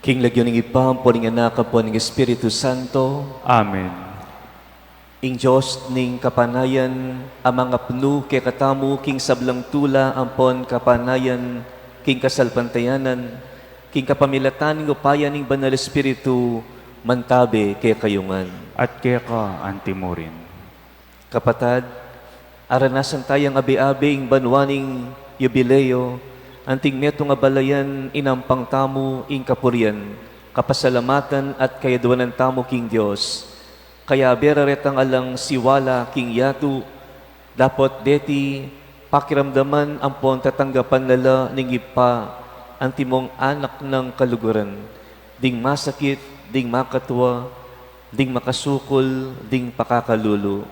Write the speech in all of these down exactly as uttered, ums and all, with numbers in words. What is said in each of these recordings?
King lagyu ning Ibpa, ampo ning Anak, ampo ning Espiritu Santo. Amen. Ing Dios ning kapanayan, a mangapnu kekatamu king sablang tula ampon kapanayan king kasalpantayanan, king kapamilatan ning upaya ning Banal Espiritu, mantabe kekayu ngan. At keka antimurin. Kapatad, aranasan tayang abe-abe ing banua ning Yubileo, anting metung a balayan inampang tamu ing kapurian, kapasalamatan at kayaduanan tamu king Dios. Kaya bera retang alang siwala king yatu, dapot deti pakiramdaman ampon tatanggapan na la ning Ibpa antimong anak nang kaluguran, ding masakit, ding makatua, ding makasukul, ding pakakalulu.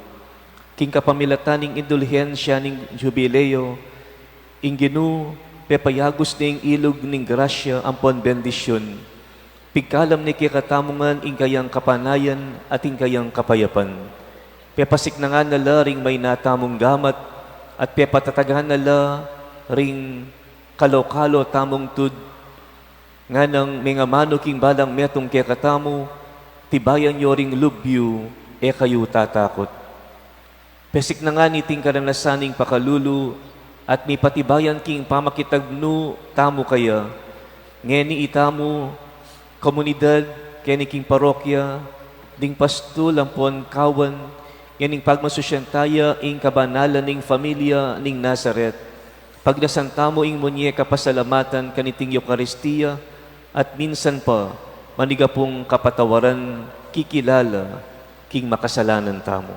King kapamilatan ning indulhensya ning Jubileo, ing Ginu pepayagus ne ing ilug ning grasya ampon bendisyun. Pigkalam ne kekatamu ngan ing kayang kapanayan at ing kayang kapayapan. Pepasiknangan na la ring maina tamung gamat at pepatatagan na la ring kalo-kalo tamung tud. Nganang mengamanu king balang metung kekatamu, tibayan yu ring lub yu, e kayu tatakut. Pesiknangan iting karanasan ning pakalulu at mipatibayan king pamakitagnu tamu kaya. Ngeni itamu, komunidad, keni king parokya, ding pastul ampon kawan, ngening pagmasusyan taya ing kabanalan ning familia ning Nazaret. Pagdasan tamu ing munye kapasalamatan kaniting Eukaristia, at minsan pa, manigapung kapatawaran, kikilala king makasalanan tamu.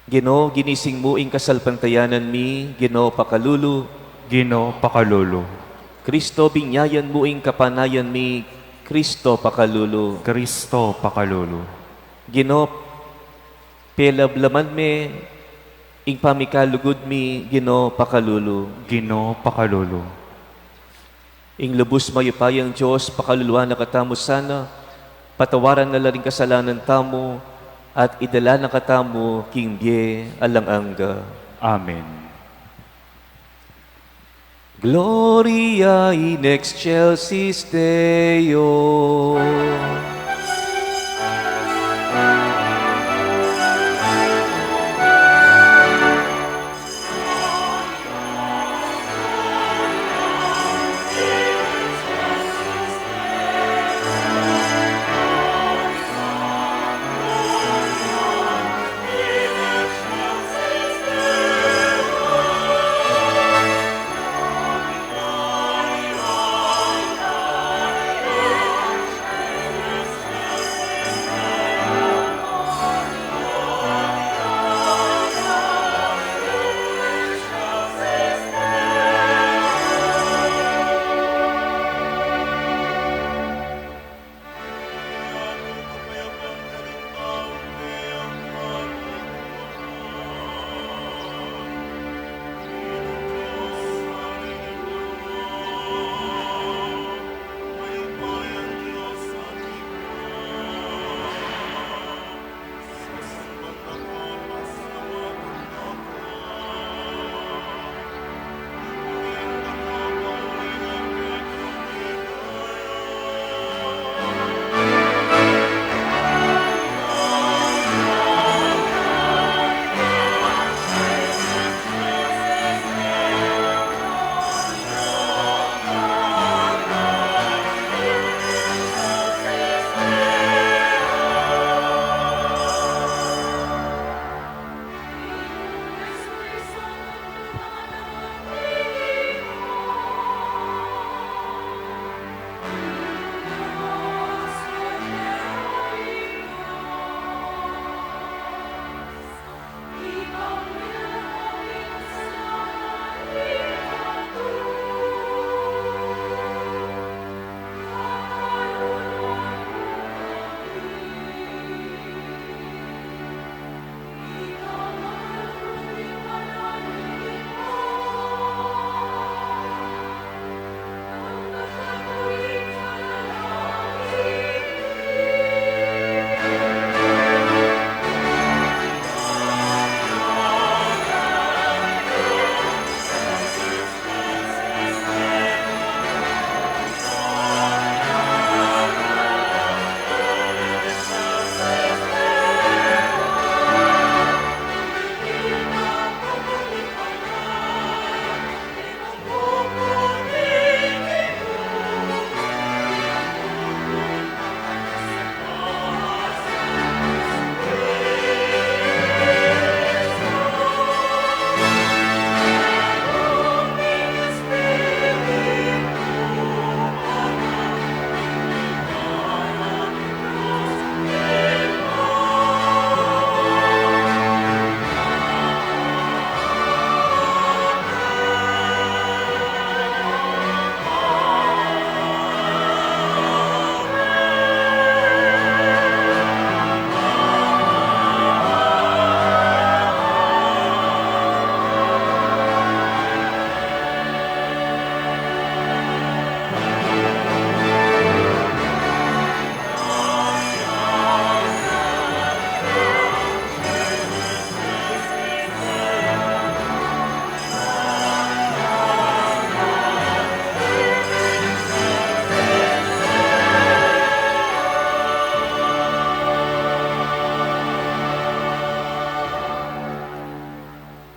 Ginu, ginising mu ing kasalpantayanan mi, Ginu, pakalulu. Ginu, pakalulu. Kristo, binyayan mu ing kapanayan mi, Kristo, pakalulu. Kristo, pakalulu. Ginu, pelablaman me ing pamikalugud mi, Ginu, pakalulu. Ginu, pakalulu. Ing lubus mayupayang Dios, pakaluluan na katamu sana, patawaran na la ring kasalanan tamu, at idala na katamu king bie alang angga. Amen. Gloria in excelsis Deo.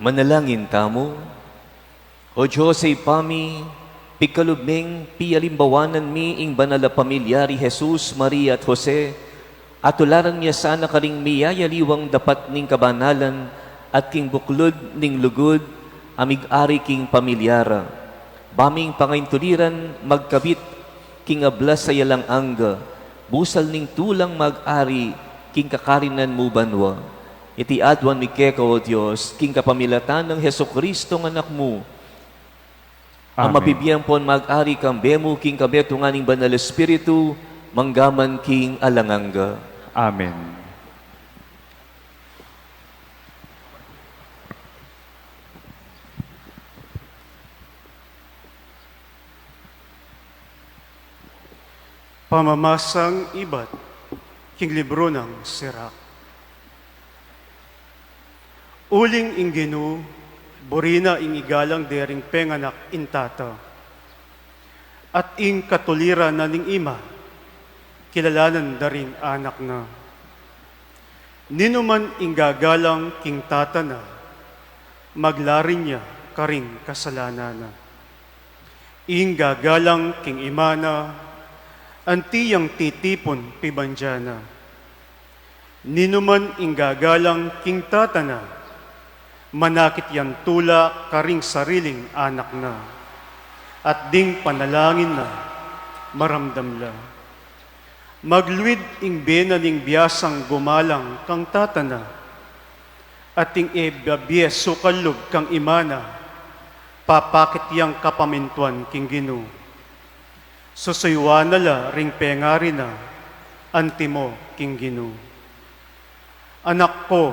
Manalangin tamu. O Dios, Ibpa mi, pigkalub ming pialimbawanan mi ing banal a pamilya ri Jesus, Maria, at Jose, at tularan mi ya sana karing miyayaliwang dapat ning kabanalan at king buklud ning lugud a mig-ari king pamilya ra. Ba ming pangaintuliran magkabit king ablas a alang angga, busal ning tulang mag-ari king kakarinan mu banua. Iti aduan mi keka, O Dios, king kapamilatan nang Jesucristo nga Anak mu, a Amen. Mabibie ampon mag-ari kambe mu king kabetungan ning Banal Espiritu, mangga man king alang angga. Amen. Pamamasang ibat king libru nang Sirak. Uling ing Ginu, buri na ing igalang de ring penganak ing tata, at ing katuliran na ning ima, kilalanan da ring anak na. Ninuman ing gagalang king tata na, maglarin ya karing kasalanan na. Ing gagalang king ima na, anti yang titipun pibandian na. Ninuman ing gagalang king tata na, manakit yang tula karing sariling anak na, at ding panalangin na maramdam la. Magluid ing bie na ning biasang gumalang kang tata na, at ing e babie sukal lub kang ima na, papakit yang kapamintuan king Ginu. Susuyuan na la ring pengari na, antimo king Ginu. Anak ku,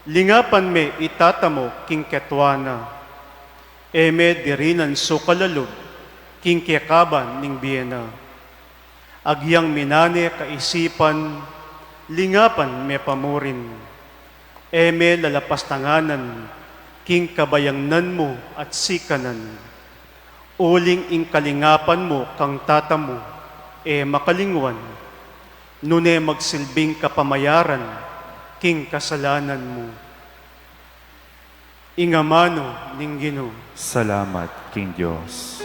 lingapan me i tata mu king ketuan na. E me dirinan sukal a lub king kekaban ning bie na. Agyang minane kaisipan, lingapan me pa murin. E me lalapastanganan king kabayangnan mu at sikanan. Uling ing kalingapan mu kang tata mu, e makalingwan, nune magsilbing kapamayaran king kasalanan mu. Ing amanu ning Ginu. Salamat king Dios.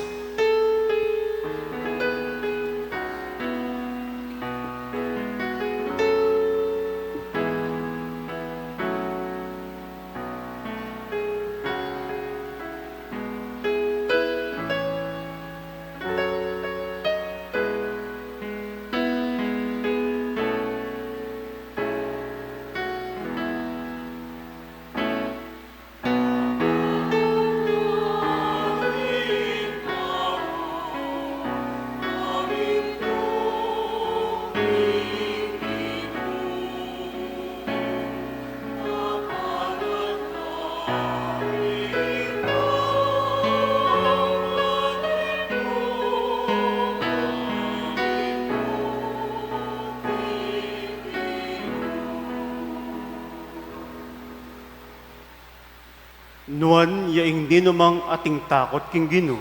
Nuan ya ing ninumang ating takut king Ginu,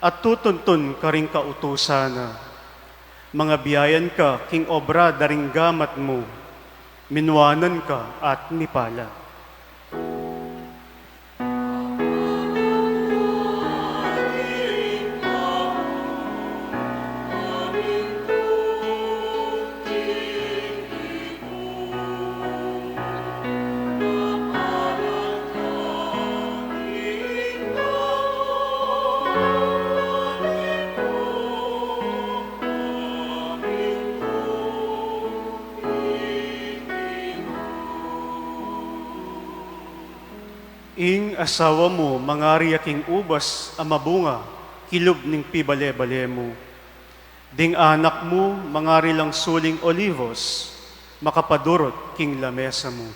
at tutuntun karing kautusan na. Mangabiayan ka king obra da ring gamat mu, minuanan ka at mipala. Ing asawa mu mangari ya king ubas a mabunga kilub ning pibale-bale mu. Ding anak mu mangari lang suling olivos makapadurut king lamesa mu.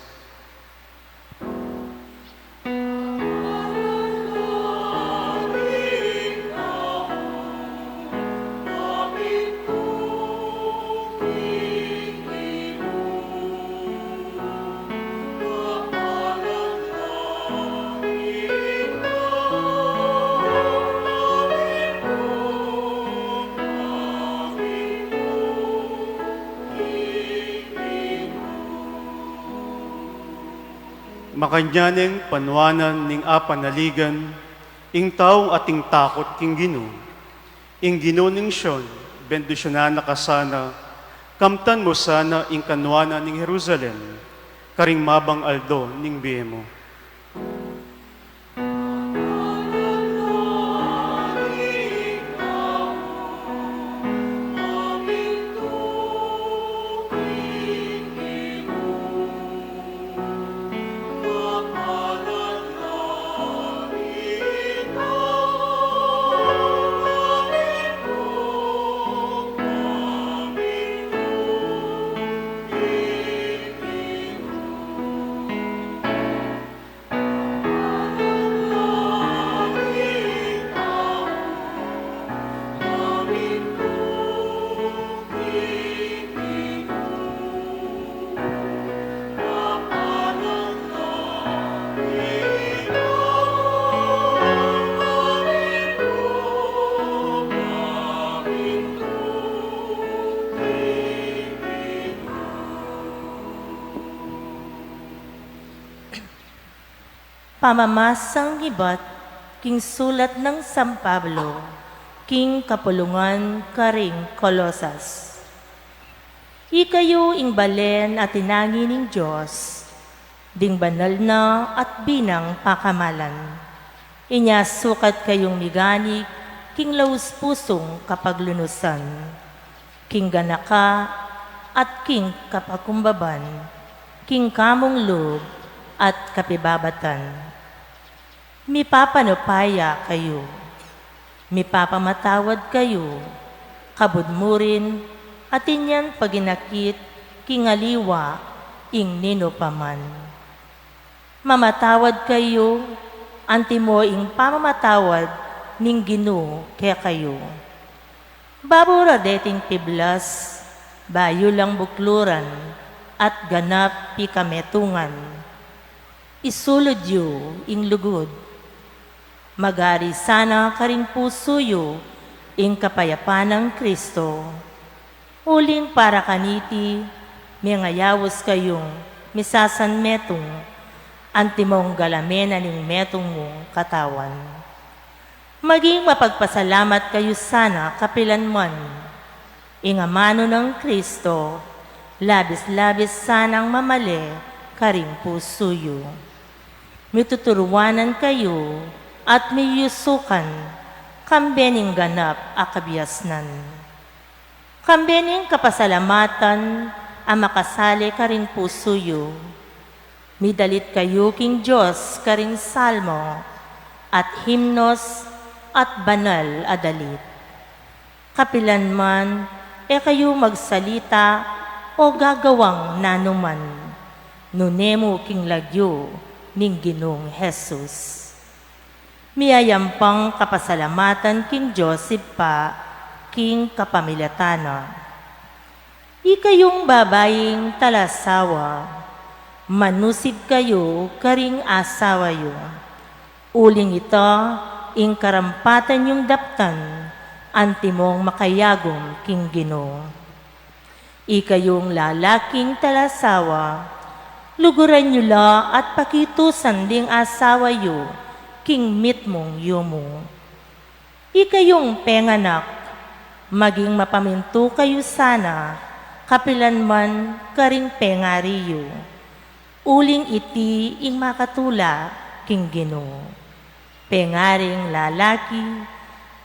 Makanyan neng panuanan ning apanaligan ing taung ating takut king Ginu. Ing Ginu ning Sion, bendisyunan na ka sana, kamtan mu sana ing kanuanan ning Jerusalem, karing mabang aldo ning bie mu. Pamamasang ibat king sulat nang San Pablo king kapulungan karing Colosas. Ikayu ing balen a tinangi ning Dios, ding banal na at binang pakamalan. Inya sukat kayung miganib king laus pusung kapaglunusan, king ganaka at king kapakumbaban, king kamung lub at kapibabatan. Mipapanupaya kayu, mipapamatawad kayu, kabud mu rin atin yang paginakit king aliwa ing ninu pa man. Mamatawad kayu, antimo ing pamamatawad ning Ginu kekayu. Babu ra deting piblas, bayu lang bukluran at ganap pikametungan, isulud yu ing lugud. Magari sana karing pusu yu ing kapayapan nang Kristo. Uling para kaniti, mengayaus kayung misasanmetung, antimong galamen na ning metung mung katawan. Maging mapagpasalamat kayu sana kapilan man. Ing amanu nang Kristo, labis-labis sanang mamale karing pusu yu. Mituturuanan kayu at miyusukan, kambe ning ganap a kabiasnan. Kambe ning kapasalamatan a makasale karing pusu yu. Midalit kayu king Dios karing salmo, at himnos, at banal a dalit. Kapilan man, e kayu magsalita o gagawang nanuman, nune mu king lagyu ning Ginung Jesus. Miyayampang kapasalamatan king Dios Ibpa king kapamilatan na. Ikayung babaing talasawa, manusib kayu karing asawa yu. Uling ita ing karampatan yung daptan, antimong makayagum king Ginu. Ikayung lalaking talasawa, luguran yu la at pakitusan ding asawa yu king mitmung yumu. Ikayung penganak, maging mapamintu kayu sana kapilan man karing pengari yu. Uling iti ing makatula king Ginu. Pengaring lalaki,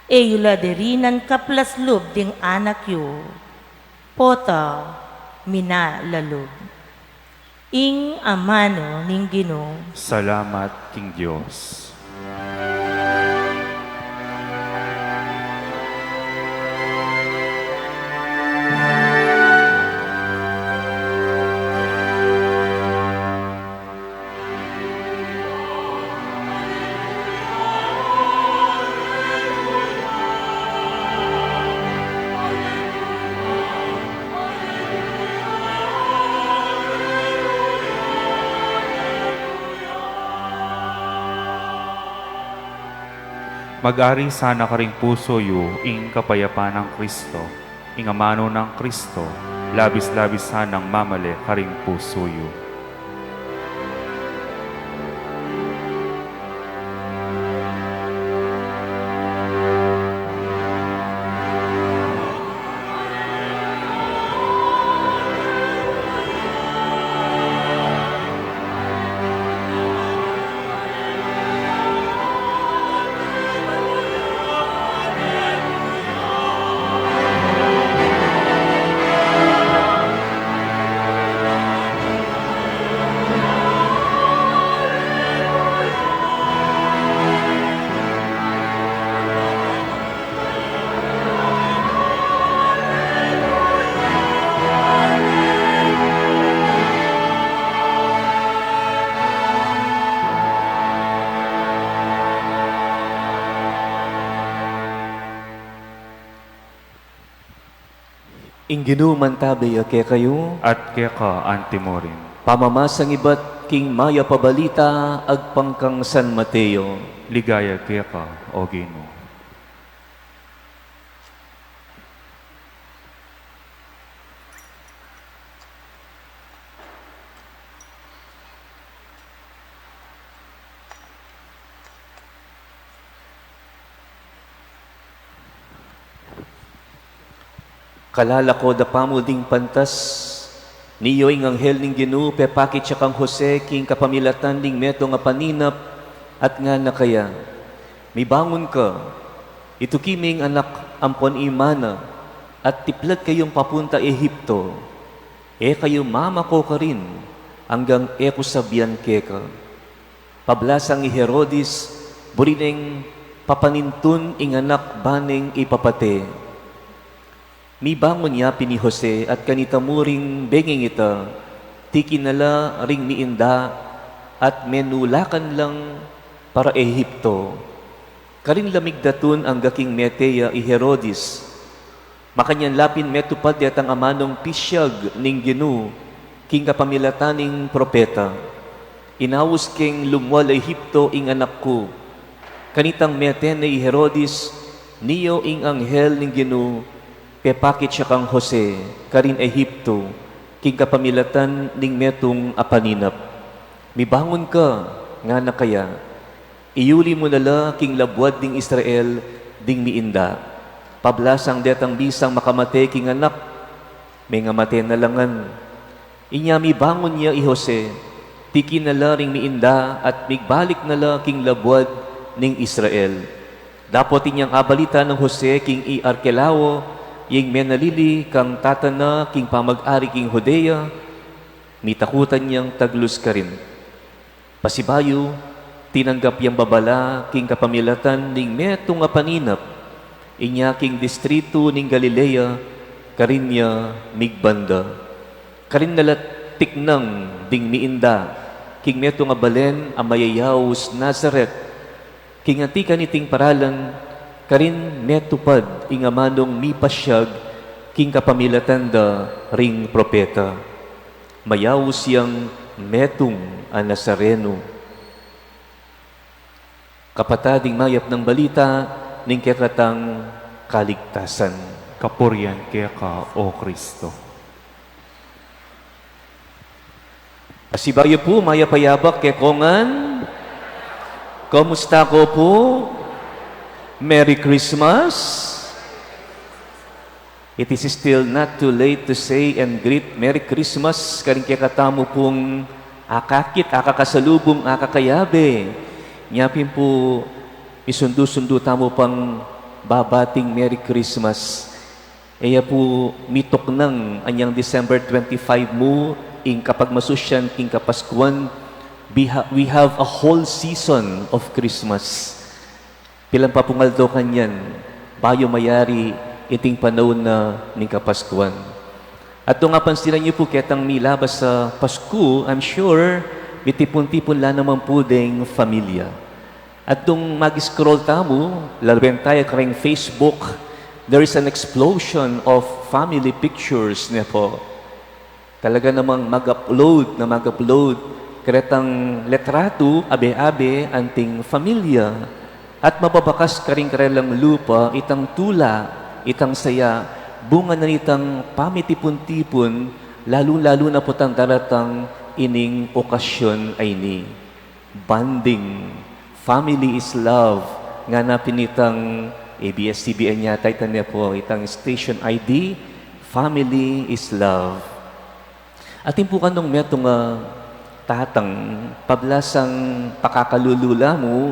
e yu la dirinan kaplas lub ding anak yu, pota minalalub. Ing amanu ning Ginu. Salamat king Dios. Mag-ari sana karing pusu yu ing kapayapan nang Kristo. Ing amanu nang Kristo, labis-labis sanang mamale karing pusu yu. Ing Ginu mantabe ya kekayu. At keka antimurin. Pamamasang ibat king Mayap a Balita agpang kang San Mateo. Ligaya keka, O Ginu. Kalalako da pamu ding pantas, niyo ing anghel ning Ginu pepakit ya kang Jose king kapamilatan ning metung a paninap, at ngana kaya, "Mibangun ka, ituki me ing anak ampon ing ima na, at tiplat kayung papunta Egipto. E kayu mamako karin anggang e ku sabian keka." Pablasang i Herodes, buri neng papanintun ing anak ba neng ipapate. Mibangun ya pin i Jose at kanita mu ring bengeng ita, tiki na la ring miinda at menulakan lang para Egipto. Karin la migdatun angga king mete ya i Herodes. Makanyan la pin metupad detang amanung pisyag ning Ginu king kapamilatan ning propeta, "Inaus keng lumual Egipto ing anak ku." Kanitang mete ne i Herodes, niyo ing anghel ning Ginu pepakit ya kang Jose karin Egipto king kapamilatan ning metung a paninap. "Mibangun ka," ngana kaya, "iyuli mu na la king labuad ning Israel ding miinda." Pablasang detang bisang makamate king anak, mengamate na la ngan. Inya mibangun ya i Jose, tiki na la ring miinda at migbalik na la king labuad ning Israel. Dapot inyang abalita nang Jose king i Arkelao, ing menalili kang tata na king pamag-ari king Judea, mitakutan yang taglus karin. Pasibayu, tinanggap yang babala king kapamilatan ning metung a paninap, inya king distritu ning Galilea, karin ya migbanda. Karin na la tiknang ding miinda king metung a balen a mayayaus Nazaret, king anti kaniting paralan, karin metupad ing amanung mipasyag king kapamilatan da ring propeta. Mayaus yang metung a Nazareno. Kapatad, ing mayap nang balita ning kekatang kaligtasan. Kapurian keka, O Kristo. Pasibayu pu, mayap a yabak kekongan. Kumusta ko pu? Merry Christmas. It is still not too late to say and greet Merry Christmas karing kekatamu pung akakit, akakasalubung, akakayabe. Nya pin pu, misundu-sundu tamu pang babating Merry Christmas. E ya pu mituknang anyang December twenty-five mu ing kapagmasusyan king Kapaskuan. We ha-, we have a whole season of Christmas. Pilan pa pung aldo kanyan, bayu mayari iting panaun na ning Kapaskuan. At nung apansinan yu pu ketang milabas a Pasku, I'm sure, mitipun-tipun la naman pu deng familia. At nung mag-scroll tamu, lawen taya kareng Facebook, there is an explosion of family pictures, ne pu. Talaga namang mag-upload na mag-upload karetang litratu, abe-abe, anting familia, at mababakas karing karelang lupa itang tula, itang saya, bunga na nitang pamitipun-tipun, lalu-lalu na pu tang daratang ining okasyon a ini. Bonding. Family is love. Ngana pin itang A B S C B N yata ita, ne pu, itang station I D, Family is love. Atin pu kanung metung a tatang, pablasang pakakalulu la mu,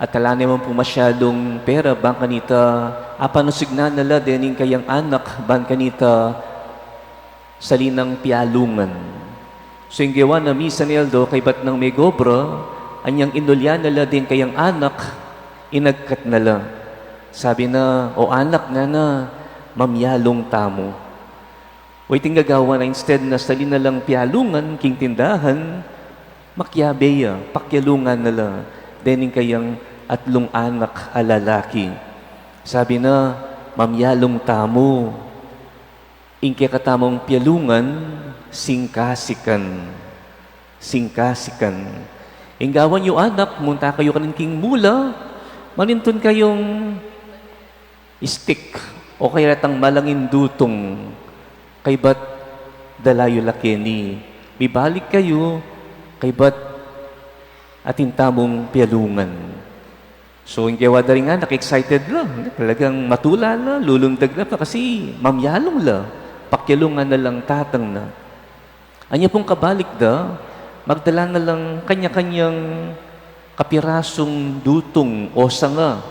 at ala ne man pu masyadung pera, ban kanita, apan usignan na la dening kayang anak, ban kanita, sali nang pialungan. So ing gewa na, misan aldo kaybat nang megobra, anyang inulyan na la deng kayang anak, inagkat na la. Sabi na, "O anak," ngana, "mamyalung tamu." O iting gagawan na, instead na sali na lang pialungan king tindahan, makiabe ya, pakialungan na la dening kayang atlung anak a lalaki. Sabi na, "Mamyalung tamu." Ing kekatamung pialungan, singkasikan. Singkasikan. Ing gawan yu anak, munta kayu karin king mula, manintun kayung stick, o kaya retang malangin dutung, kaybat dala yu la keni. Mibalik kayu, kaybat atin tamung pialungan. So, ing kewa da ring anak, excited la. Talagang matula la, lulundag la pa kasi mamialung la. Pakialungan na lang tatang na. Anya pung kabalik da, magdala na lang kanya-kanyang kapirasung dutung o sanga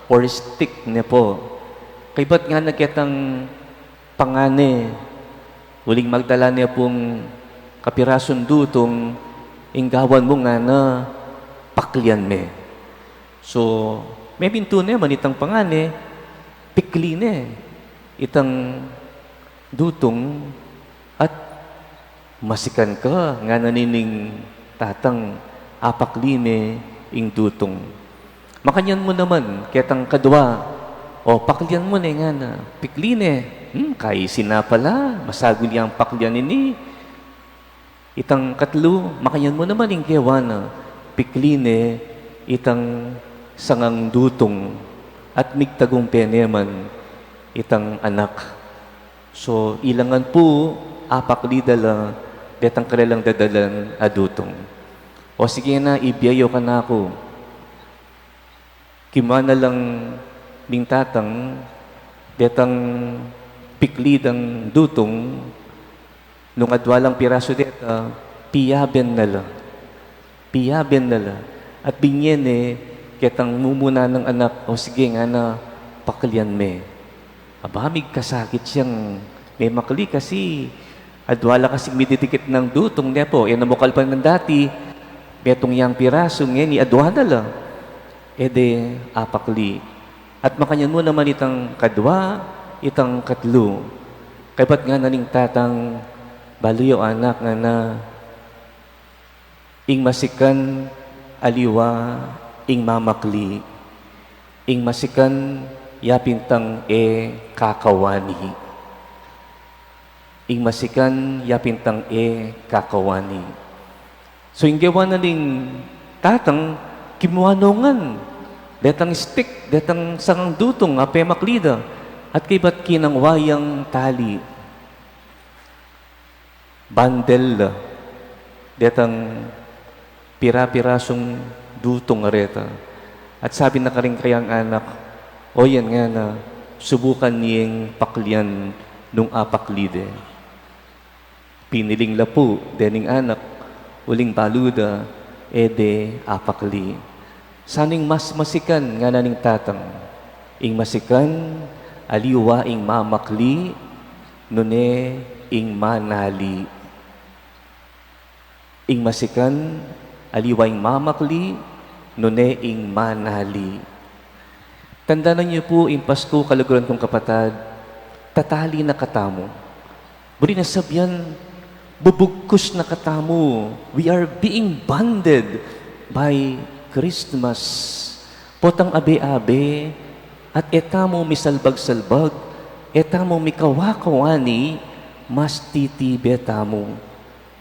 or stick ne po. Kaybat ngana ketang pangane, uling magdala ne pung kapirasung dutung, ing gawan mu ngana, paklian me. So, mepintu ne man itang pangane, pikli ne itang dutung at masikan ka, ngana nining tatang, apakli me ing dutung. Makanyan mu naman ketang kadwa, o paklian mu ne, ngana, pikli ne. Hmm, kaisi na pala, masagul yang paklian ini. Itang katlu, makanyan mu naman ing kewa na, pikli ne itang sangang dutung at migtagumpe ne man itang anak. So, ilangan pu, apakli da la detang karelang dadalan a dutung. O sige na, ibie yu kanaku. Kimua na lang ning tatang detang pikli dang dutung, nung adwa lang pirasu deta, piyaben na la. Piyaben na la. At binye ne ketang mumuna nang anak, o sige ngana, paklian me. Aba, migkasakit yang memakli kasi adwa la kasing mididikit nang dutung ne po. E na mukal pa nang dati, metung yang pirasu, ngeni adwa na la. E de apakli. At makanyan mu naman itang kadwa, itang katlu. Kaybat ngana ning tatang, balu yu anak, ngana, ing masikan aliwa ing mamakli, ing masikan yapin tang e kakawani. Ing masikan yapin tang e kakawani. So, ing gewa na ning tatang, kimua no ngan detang stick, detang sangang dutung a pemakli da, at kaybat kinangwa yang tali. Bandel la detang pira-pirasung dutung a reta. At sabi na karing kayang anak, o yan ngana, subukan yeng paklian nung apakli de. Piniling la pu dening anak, uling balu da, e de apakli. Sana ing mas masikan, ngana ning tatang. Ing masikan, aliwa ing mamakli, nune ing manali. Ing masikan, aliwa ing mamakli, nune ing manali. Tandanan yu pu, ing Pasku, kaluguran kung kapatad, tatali na katamu. Buri na sabian, bubugkus na katamu. We are being bonded by Christmas. Potang abe-abe, at e tamu misalbag-salbag, e tamu mikawa-kawani, mas titibe tamu.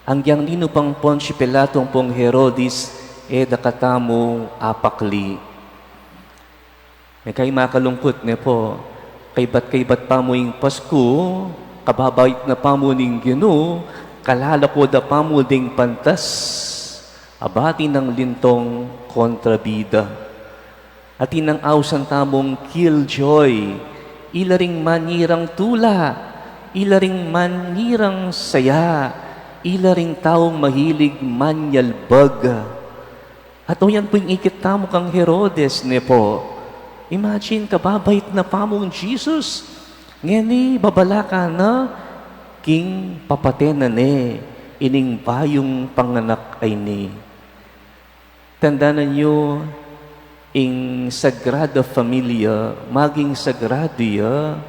Agyang ninu pang Poncio Pilato, ampong Herodes, e da katamu apakli. Mekay makalungkut ne po, kaybat-kaybat pa mu ing Pasku, kababait na pa mu ning Ginu, kalalako da pa mu ding pantas, abati nang lintong kontrabida. Atin nang ausan tamung killjoy, ila ring manyirang tula, ila ring manyirang saya, ila ring taung mahilig manyalbag. At o yan pu ing ikit tamu kang Herodes, ne po. Imagine, kababait na pa mung Jesus. Ngeni, babalaka na king papate na ne ining bayung panganak a ini. Tandanan yu, ing Sagrada Familia, maging sagradu ya,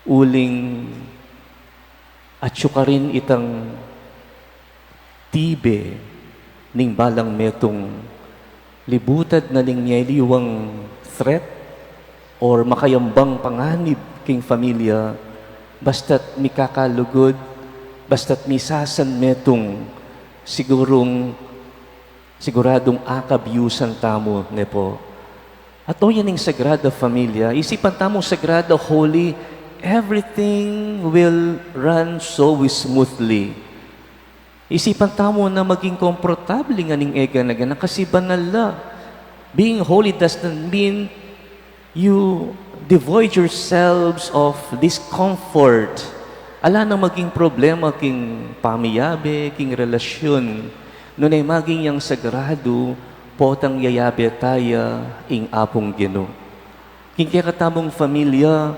uling atyu karin itang tibe ning balang metung, libutad na ning miyaliwang threat or makayambang panganib king familia, Basta't mikakalugud, basta't misasan metung, sigurung, siguradung akabyusan tamu, ne po. At o yan ing Sagrada Familia, isipan tamung Sagrada, holy, everything will run so smoothly. Isipan tamu na maging komportable ngan ing eganagan na kasi banal la. Being holy does not mean you devoid yourselves of discomfort. Ala nang maging problema king pamiyabe, king relasyun. Nune maging yang sagradu, potang yayabe taya ing Apung Ginu. King kekatamung familia,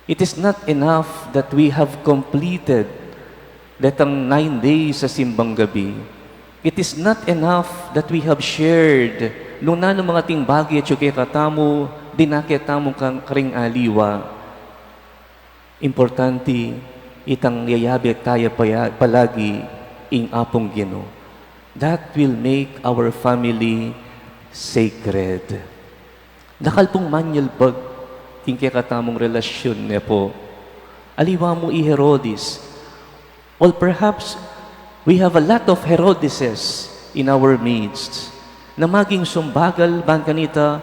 it is not enough that we have completed detang nine days a simbang gabi. It is not enough that we have shared nung nanung ating bage atyu kekatamu, dinake tamu kang karing aliwa. Importante, itang yayabe taya paya-, palagi ing Apung Ginu. That will make our family sacred. Dakal pung manyalbag king kekatamung relasyun, ne po. Aliwa mu i Herodes. Or perhaps, we have a lot of Herodeses in our midst na maging sumbagal ban kanita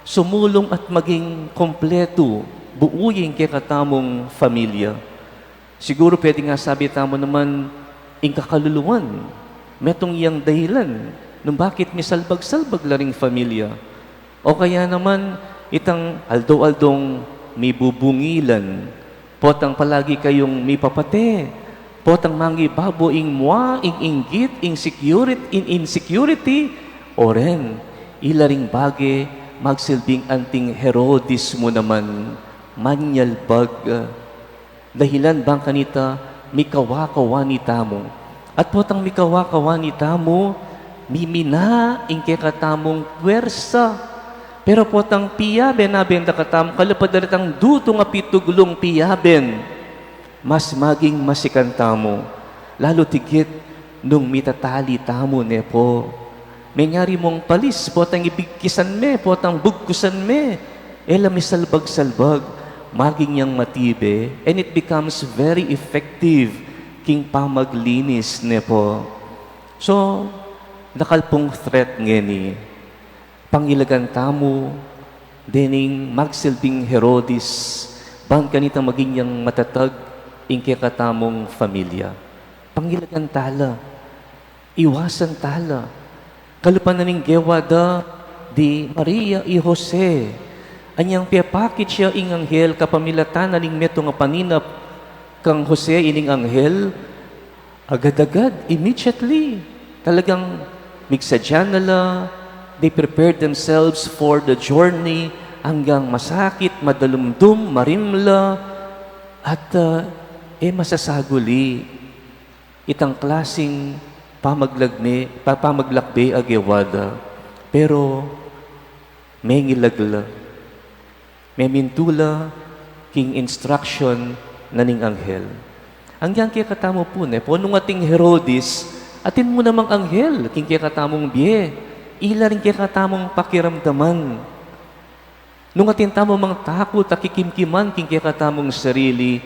sumulung at maging kompletu, buuy ing kekatamung familia. Siguru pwede nga sabi tamu naman, ing kakaluluan, metung yang dahilan nung bakit misalbag-salbag la ring familia. O kaya naman, itang aldo-aldong mibubungilan, potang palagi kayung mipapate, potang mangibabu ing mua, ing inggit, ing securit-, ing insecurity, o ren, ila ring bage, magsilbing anting Herodes mu naman, manyalbag, dahilan bang kanita, mikawa-kawani tamu. At potang mikawa-kawani tamu, mimina ing kekatamung puwersa. Pero potang piyaben na ben da katamu, kalapad da retang dutung a pituglung piyaben, mas maging masikan tamu. Lalu tigit nung mitatali tamu, ne po. Menyari mung palis, potang ibigkisan me, potang bugkusan me, e la misalbag-salbag, maging yang matibe, and it becomes very effective king pamaglinis, ne po. So, dakal pung threat ngeni, pangilagan tamu dening magsilbing Herodes, ban kanita maging yang matatag ing kekatamung familia. Pangilagan tala. Iwasan tala. Kalupa na ning gewa da di Maria i Jose. Anyang pepakit ya ing anghel kapamilatan na ning metung a paninap kang Jose ining anghel, agad-agad, immediately, talagang migsadya na la, they prepared themselves for the journey, anggang masakit, madalumdum, marimla, at, ah, e masasaguli itang klasing pamaglagme-, pa-, pamaglakbe a gewa da. Pero mengilag la, memintu la king instruction na ning anghel. Anggang kekatamu pu, ne po, nung atin Herodes, atin mu namang anghel king kekatamung bie, ila ring kekatamung pakiramdaman. Nung atin tamu mang takut a kikimkiman king kekatamung sarili,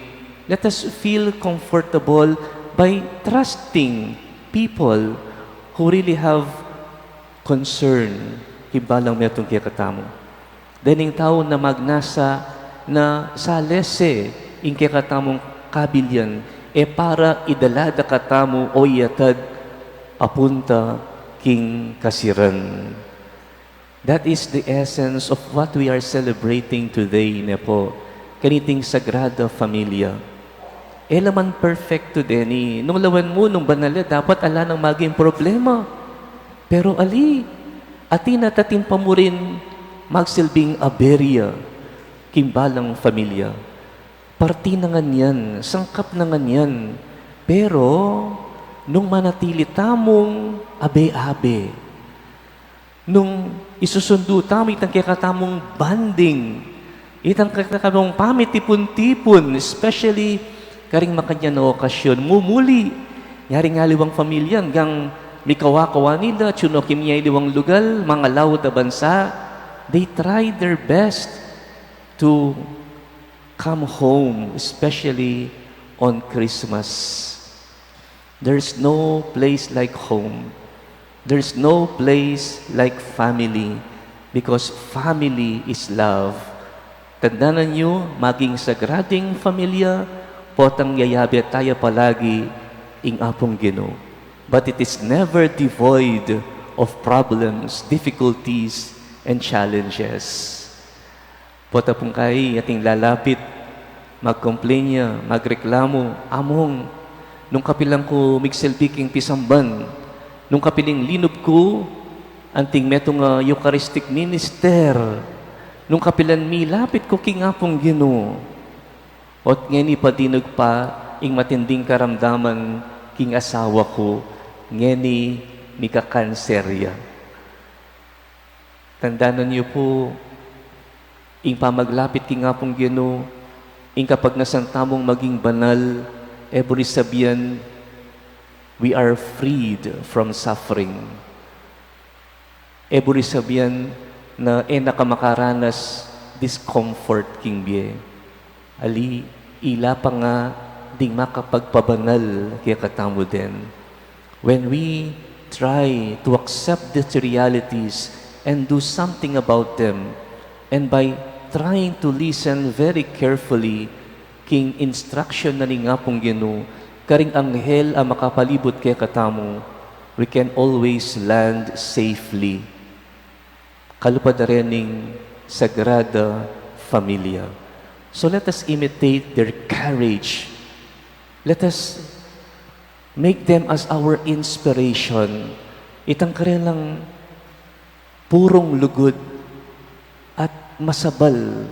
let us feel comfortable by trusting people who really have concern king balang metung kekatamu. Dening tau na magnasa na salese ing kekatamung kabilian, e para idala da katamu o iatad apunta king kasiran. That is the essence of what we are celebrating today, ne po, kaniting Sagrada Familia. E la man perfecto deni, nung lawen mu, nung banal ya, dapat ala nang maging problema. Pero ali, atin at atin pa mu rin magsilbing aberya king balang familia. Parti na ngan yan, sangkap na ngan yan. Pero, nung manatili tamung abe-abe, nung isusundu tamu itang kekatamung bonding, itang kekatamung pamitipun-tipun, especially karing makanyan a okasyon, mumuli. Nyari nga aliwang familia, anggang mikawa-kawani la, tsuno kimya iliwang lugal, mangalaut a bansa, they tried their best to come home, especially on Christmas. There's no place like home. There's no place like family, because family is love. Tandanan yu, maging sagradang pamilya, potang yayabe taya palagi ing Apung Ginu. But it is never devoid of problems, difficulties, and challenges. Pota pung kai ating lalapit, magkomplain ya, magreklamu, "Among, nung kapilan ku migsilbi king pisamban, nung kapilan linub ku anting metung a Eucharistic minister, nung kapilan milapit ku king Apung Ginu." Ot ngeni padinug pa ing matinding karamdaman king asawa ku, ngeni mikakanser ya. Tandanan yu pu, ing pamaglapit king Apung Ginu, ing kapagnasan tamung maging banal, e buri sabian, we are freed from suffering. E buri sabian na e na ka makaranas discomfort king bie. Ali, ila pa nga ding makapagpabanal kekatamu den. When we try to accept these realities and do something about them, and by trying to listen very carefully king instruction na ning Apung Ginu, karing anghel a makapalibut kekatamu, we can always land safely. Kalupad da rening Sagrada Familia. So let us imitate their courage. Let us make them as our inspiration. Itang karelang purung lugud at masabal,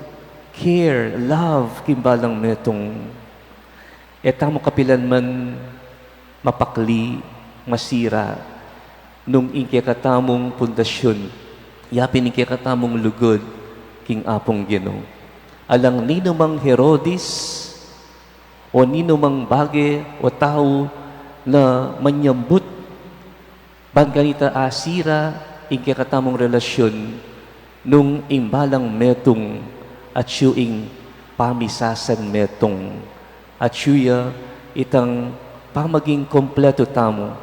care, love, king balang metung. E tamu kapilan man mapakli, masira, nung ing kekatamung pundasyun, yapin ing kekatamung lugud king Apung Ginu. Alang ninumang Herodes, o ninumang bage o tau na manyambut, ban kanita asira ing kekatamung relasyun, nung ing balang metung atyu ing pamisasan metung, atyu ya itang pamaging kompletu tamu,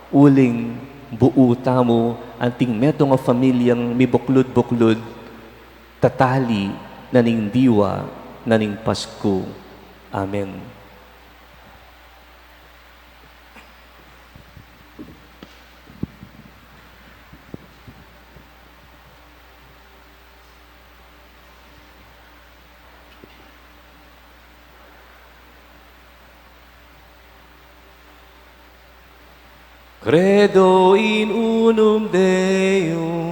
uling buu tamu anting metung a familiang mibuklud-buklud, tatali na ning diwa na ning Pasku. Amen. Credo in unum Deum.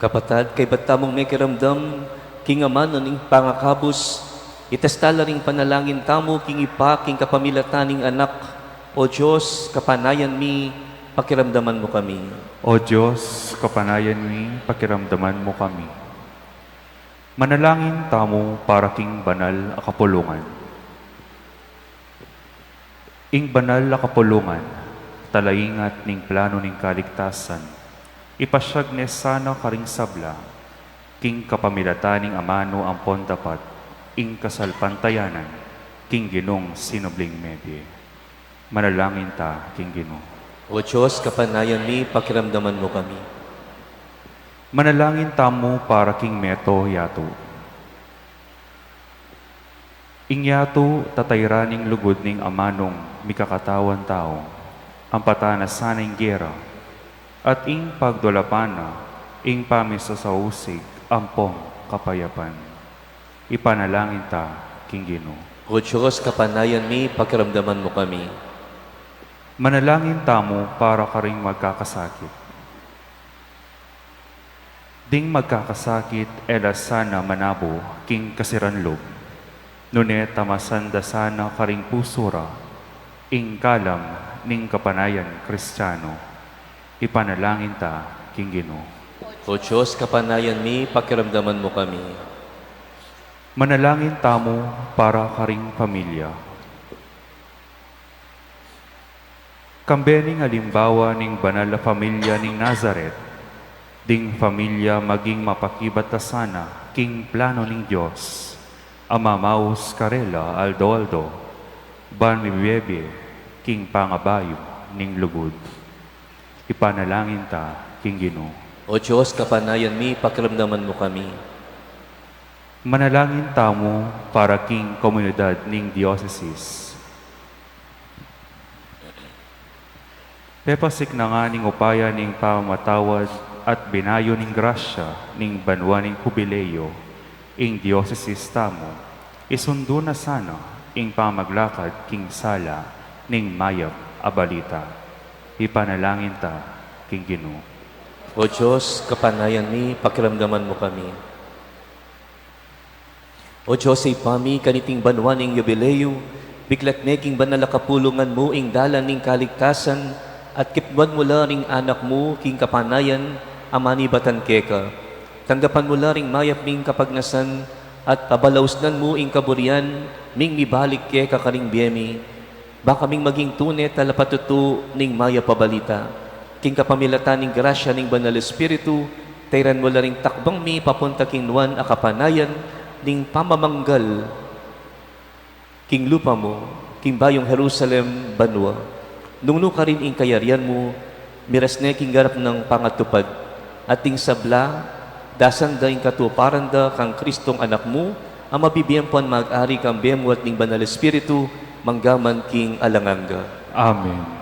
Kapatad, kaybat tamung mekiramdam king amanu ning pangakabus, itesta la ring panalangin tamu king Ibpa king kapamilatan ning Anak. O Dios, kapanayan mi, pakiramdaman mu kami. O Dios, kapanayan mi, pakiramdaman mu kami. Manalangin tamu para king banal a kapulungan. Ing banal a kapulungan, talaingat ning plano ning kaligtasan, ipasiag ne sana karing sabla, king kapamilatan ning amanu ampon dapat, ing kasalpantayanan, king Ginung sinubling mebie. Manalangin ta king Ginu. O Dios, kapanayan mi, pakiramdaman mu kami. Manalangin tamu para king meto yatu. Ing yatu tatayran ning lugud ning amanung mikakatawan tau, ampatan na sana ing gera, at ing pagdulapan na ing pamisasausig ampong kapayapan. Ipanalangin ta king Ginu. O Dios, kapanayan mi, pakiramdaman mu kami. Manalangin tamu para karing magkakasakit. Ding magkakasakit e la sana manabu king kasiran lub, nune tamasan da sana karing pusu ra ing kalam ning kapanayan Kristiano. Ipanalangin ta king Ginu. O Dios, kapanayan mi, pakiramdaman mu kami. Manalangin tamu para karing pamilya. Kambe ning alimbawa ning banal a pamilya ning Nazaret, ding pamilya maging mapakibat la sana king plano ning Dios, a mamaus karela aldo-aldo, ban mibebie king pangabayu ning lugud. Ipanalangin ta king Ginu. O Dios, kapanayan mi, pakiramdaman mu kami. Manalangin tamu para king komunidad ning diosesis. Pepasik na nga ning upaya ning pamamatawad at binayu ning grasya ning banua ning Hubileo ing diosesis tamu, isundu na sana ing pamaglakad king sala ning mayap a balita. Ipanalangin ta king Ginu. O Dios, kapanayan mi, pakiramdaman mu kami. O Dios, Ibpa mi, kaniting banua ning Yubileo, biklat me king banal a kapulungan mu ing dalan ning kaligtasan, at kipnuan mu la ring anak mu king kapanayan a manibatan keka. Tanggapan mu la ring mayap ming kapagnasan, at pabalausnan mu ing kaburian ming mibalik keka karing bie mi. Ba kaming maging tune talapatutu ning mayap a balita. King kapamilatan ning grasya ning Banal Espiritu, tayran mu la ring takbang mi papunta king nuan a kapanayan ning pamamanggal king lupa mu, king bayung Jerusalem banua. Nung nu karin ing kayarian mu, miras ne king ganap nang pangatupad, at ding sabla, dasan da ing katuparan da kang Kristong Anak mu, a mabibie ampon mag-ari kambe mu at ning Banal Espiritu, mangga man king alang angga. Amen.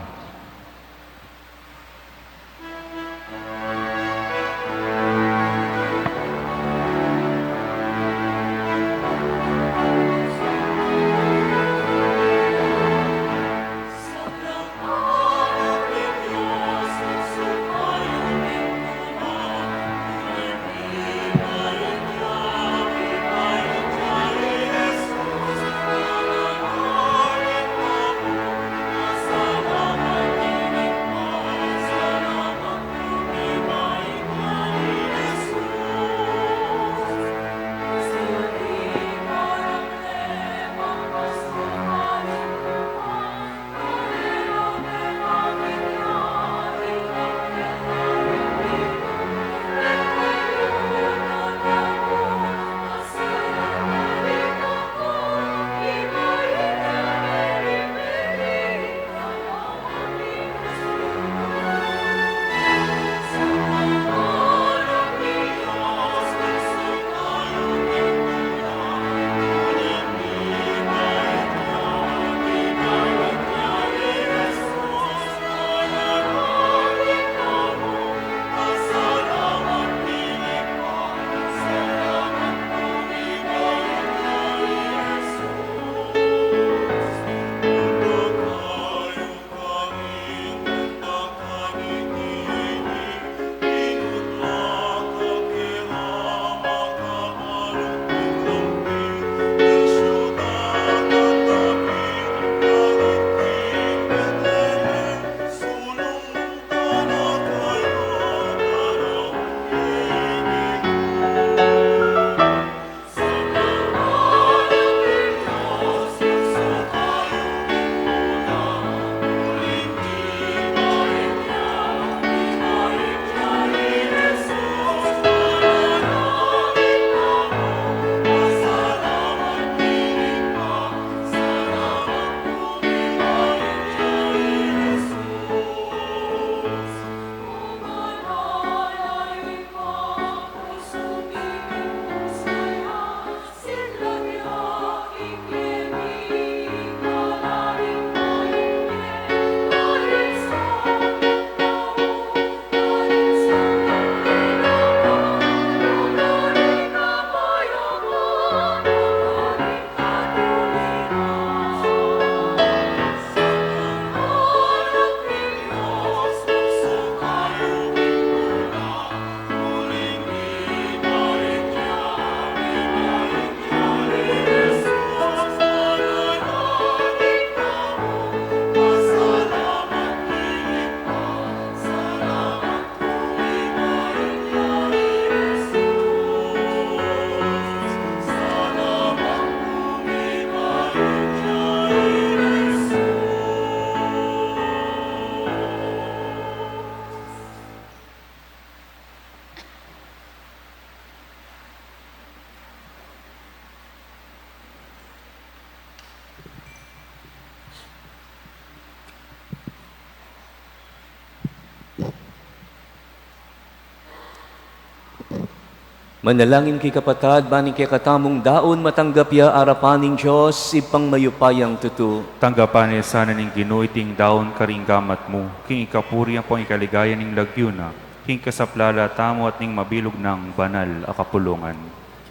Manalangin kayu kapatad, ban ing kekatamung daun matanggap ya arapan ning Dios, Ibpang mayupayang tutu. Tanggapan na sana ning Ginu iting daun karing gamat mu, king ikapuri ampong ikaligaya ning lagyu na, king kasaplalan tamu at ning mabilug nang banal a kapulungan.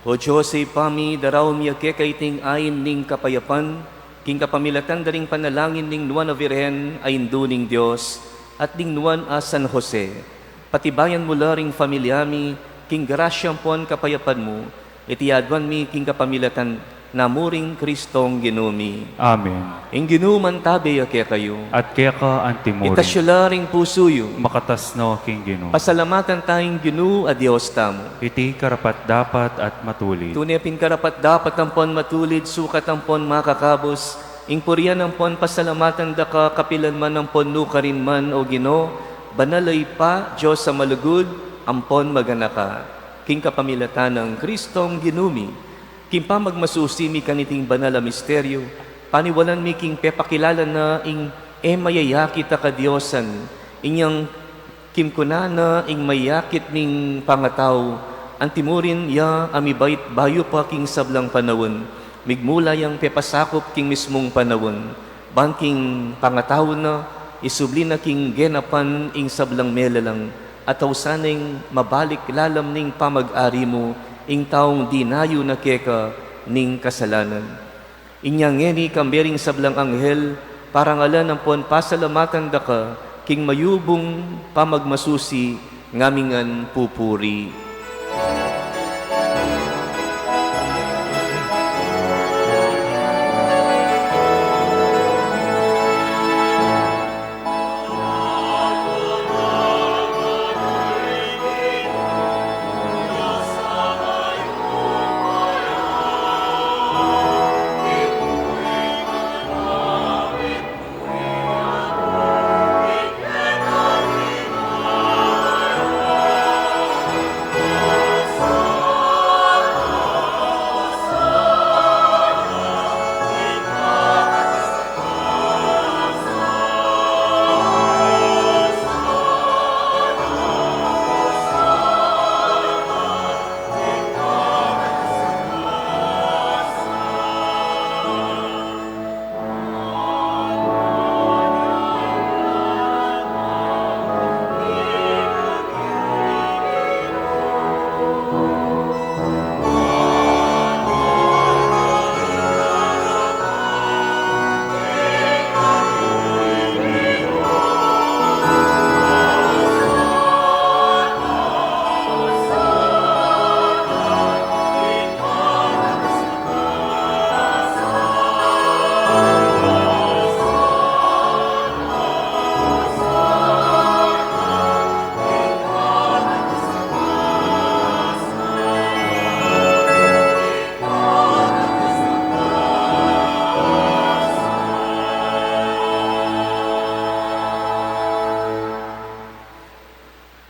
O Dios, Ibpa mi, daraun mi keka iting ain ning kapayapan, king kapamilatan da ring panalangin ning Nuan a Virgen a Indu ning Dios, at ning Nuan a San Jose. Patibayan mu la ring familia mi king grasya ampon kapayapan mu, iti aduan mi king kapamilatan na mu ring Kristong Ginu mi. Amen. Ing Ginu mantabe ya kekayu. At keka antimurin. Itas yu la ring pusu yu. Makatas no king Ginu. Pasalamatan ta ing Ginu a Dios tamu. Iti karapat-dapat at matulid. Tune pin karapat-dapat ampon matulid, sukat ampon makakabus, ing purian ampon pasalamatan da ka kapilan man ampon nukarin man, O Ginu, banal a Ibpa, Dios a malugud ampon maganaka. King kapamilatan nang Kristong Ginu mi, king pamagmasusi mi kaniting banal a misteryo, paniwalan mi king pepakilala na ing e mayayakit a kadiosan, inyang kimkunan na ing mayakit ming pangatau, antimurin ya a mibait bayu pa king sablang panaun, migmula yang pepasakup king mismung panaun, ban king pangatau na, isubli na king genapan ing sablang melelang, at ausan neng mabalik lalam ning pamag-ari mu ing taung dinayu na keka ning kasalanan. Inya ngeni kambe ring sablang anghel, parangalan ampon pasalamatan da ka king mayubung pamagmasusi, ngamingan pupuri.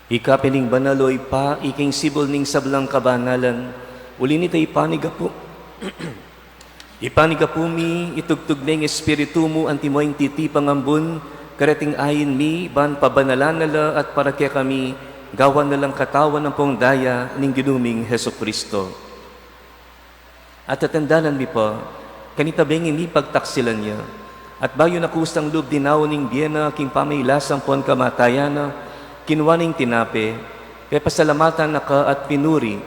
Ika pin ing banal, o Ibpa, ika ing sibul ning sablang kabanalan. Uli nita, ipanigapu, ipanigapu mi, itugtug me ing Espiritu mu antimo ing titipang ambun kareting ain mi, ban pabanalan na la at para kekami gawan na lang katawan ampong daya ning Ginu ming Jesucristo. At tatandanan mi pa, kanita bengi mipagtaksilan ya, at bayu na kusang lub dinaun ing bie na king pamailas ampon kamatayan na, kinua ne ing tinape, pepasalamatan na ka at pinuri,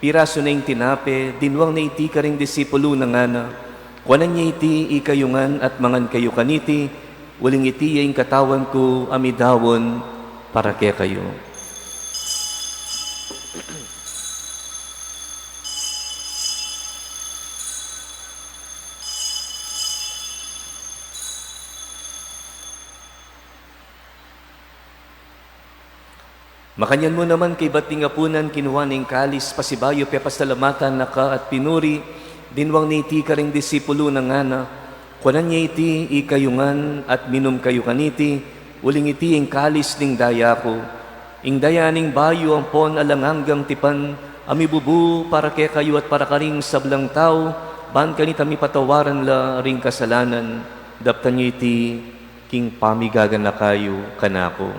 pirasu ne ing tinape, dinwang ne iti karing disipulu na ngana, kuanan ye iti ikayu ngan at mangan kayu kaniti, uling iti ya ing katawan ku a midaun para kekayu. Makanyan mu naman kaybat ding apunan, kinua ne ing kalis, pasibayu pepasalamatan na ka at pinuri, dinwang ne iti karing disipulu na ngana, kuanan ye iti ikayu ngan at minum kayu kaniti, uling iti ing kalis ning daya ku, ing daya ning bayu ampon alang anggang tipan, a mibubu para kekayu at para karing sablang tau, ban kanita mipatawaran la ring kasalanan. Daptan ye iti king pamigaganaka yu kanaku.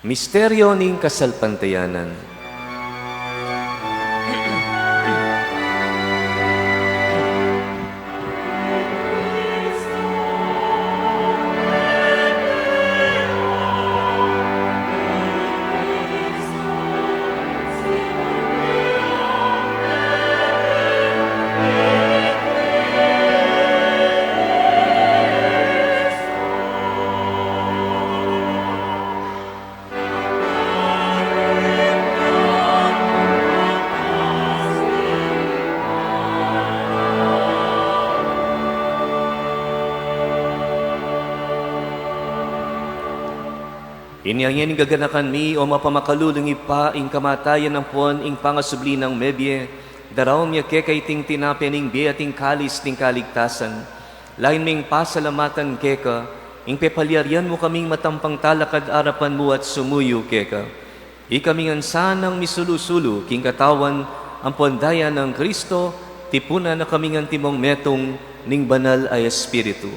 Misteryo ning kasalpantayanan. Inya ngeni gaganakan mi, o mapamakalulung Ibpa, ing kamatayan ampon ing pangasubli nang mebie, daraun mi keka iting tinape ning bie at ing kalis ning kaligtasan. Lain ming pasalamatan keka, ing pepalyarian mu kaming matampang talakad arapan mu at sumuyu keka. Ikami ngan sanang misulu-sulu king katawan ampon daya nang Kristo, tipunan na kami ngan timong metung ning Banal a Espiritu.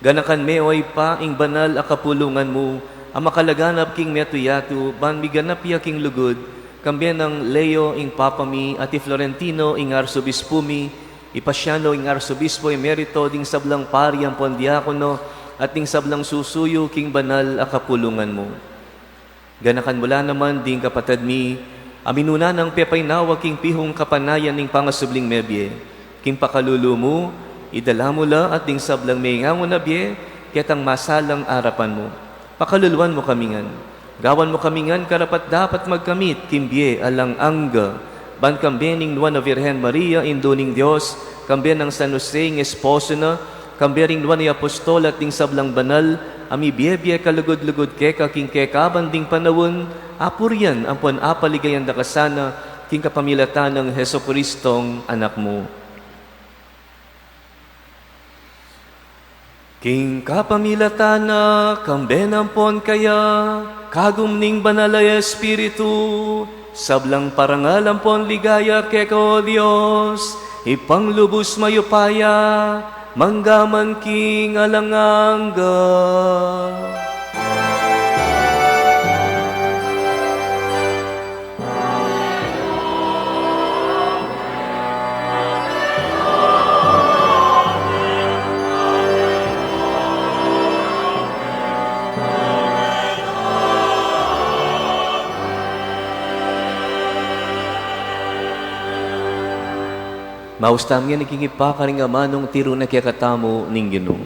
Ganakan me, o Ibpa, ing banal a kapulungan mu, a makalaganap king metung yatu, ban miganap ya king lugud, kambe nang Leo ing Papa mi, at i Florentino ing Arsobispo mi, i Pasiano ing Arsobispo Emerito, ding sablang pari ampon diakono, at ding sablang susuyu king banal a kapulungan mu. Ganakan mu la naman ding kapatad mi, a minuna nang pepainawa king pihung kapanayan ning pangasubling mebie, king pakalulu mu, idala mu la at ding sablang menganguna bie, ketang masalang arapan mu. Pakaluluan mu kami ngan. Gawan mu kami ngan karapat-dapat magkamit king bie alang angga, ban kambe ning Nuan a Virgen Maria, Indu ning Dios, kambe nang San Jose ing esposo na, kambe ring Nuan a Apostol at ding sablang banal, a mibie-bie kalugud-lugud keka king kekaban ding panaun, apurian ampon apaligayan da ka sana, king kapamilatan nang Jesucristong Anak mu. King kapamilatan na, kambe na ampon kaya, kagum ning Banal a Espiritu, sablang parangal ampon ligaya keka, o Dios, Ibpang lubus mayupaya, mangga man king alang angga. Maus tamu ngan king Ibpa karing amanung tiru na kekatamu ning Ginu.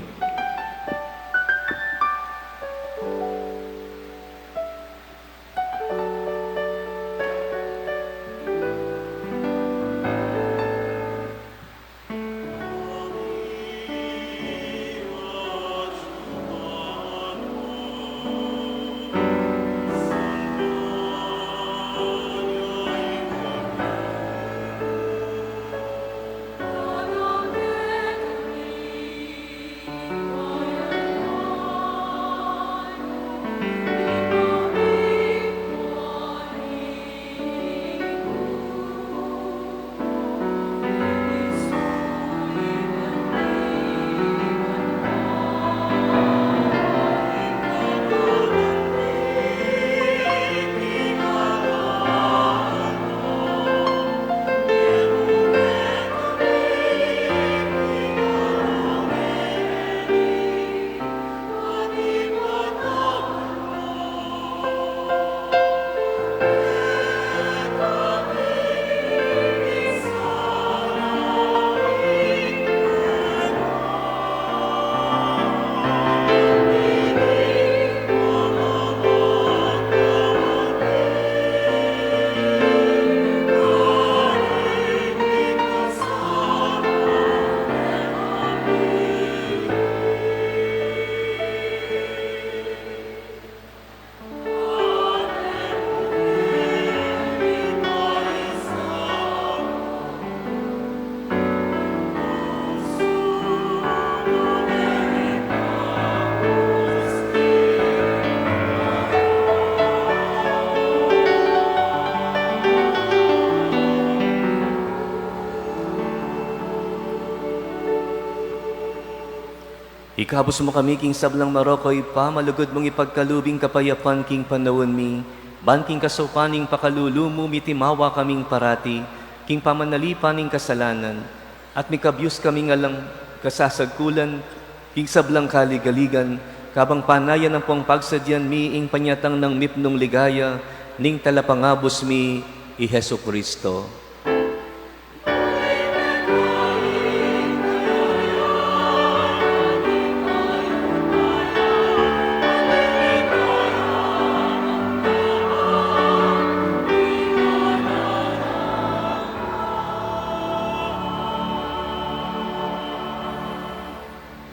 Ikabus mu kami king sablang marok, O Ibpa, malugud mung ipagkalub ing kapayapan king panaun mi, ban king kasaupan ning pakalulu mu mitimawa kaming parati king pamanalipan ning kasalanan, at mikabus kaming alang kasasagkulan king sablang kaligaligan, kabang panayan ampong pagsadyan mi ing panyatang nang mipnung ligaya ning Talapangabus mi, i Jesucristo.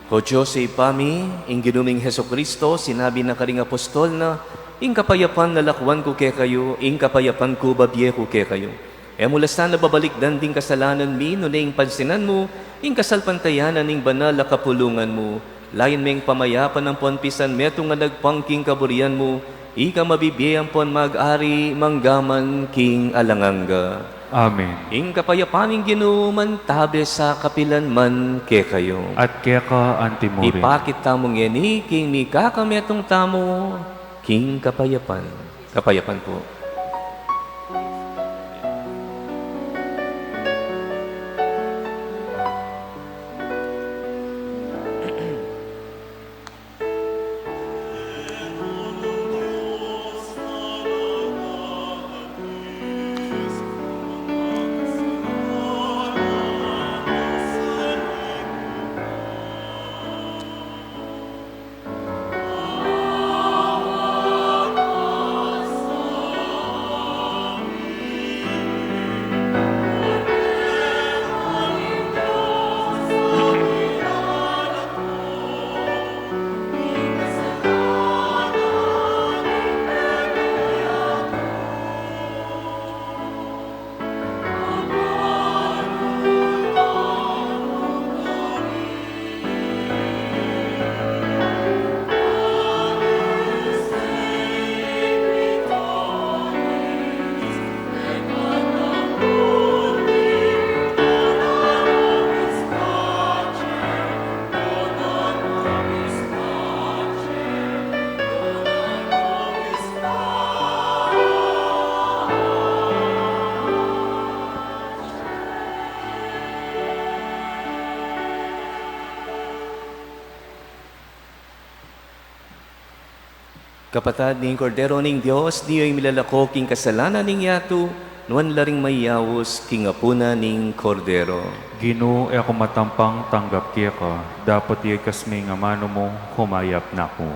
O Dios, Ibpa mi, ing Ginu ming Jesucristo, sinabi na karing apostol na, "Ing kapayapan lalakwan ku kekayu, ing kapayapan ku babie ku kekayu." E mu la sana babalikdan ding kasalanan mi, nune ing pansinan mu ing kasalpantayanan ning banal a kapulungan mu. Layan meng pamayapan ampon pisan metung a nagpang king kaburian mu, ika mabibie ampon mag-ari mangga man king alang angga. Amen. Ing kapayapan ning Ginu mantabe sa kapilan man kekayu. At keka antimurin. Ipakit tamu ngeni king mikakametung tamu king kapayapan. Kapayapan po. Kapatad, ning Kordero ning Dios, niyu ing milalako king kasalanan ning yatu, nuan la ring mayaus king apunan ning Kordero. Ginu, e ku matampang tanggap keka, dapot ikas me ing amanu mu, kumayap na ku.